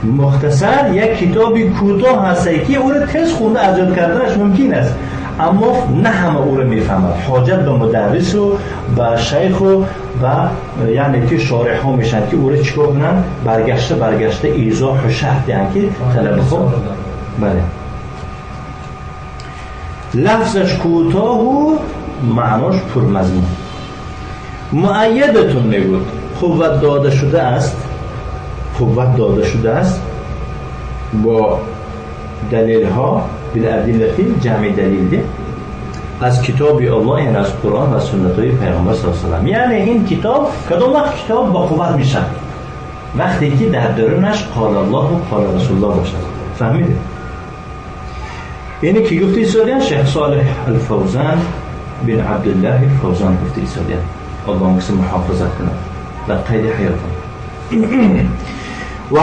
مختصر یک کتاب کوتاه هست که او را تز خونده از یاد کردنش ممکن است، اما نه همه او را میفهمد. حاجت به مدرس و به شیخ و به یعنی که شارح ها میشن که او را چیکار کنن، برگشته برگشته ایضاح و شرح دهن که طلبه خود. بله، لفظش کوتاه و معناش پرمضمون. مؤیدتون میگود قوت داده شده است، قوت داده شده است با دلیل ها، بالادله جمع دلیل ده، از کتاب الله، یعنی از قرآن و سنت های پیامبر صلی الله علیه و سلم. یعنی این کتاب کدام وقت کتاب با قوت میشه؟ وقتی که در درونش قال الله و قال رسول الله باشد. فهمیده؟ اینه که گفته ایسادیان شیخ صالح الفوزان بن عبدالله الفوزان گفته ایسادیان، الله کسی محافظت کنه در قید حیاتم. و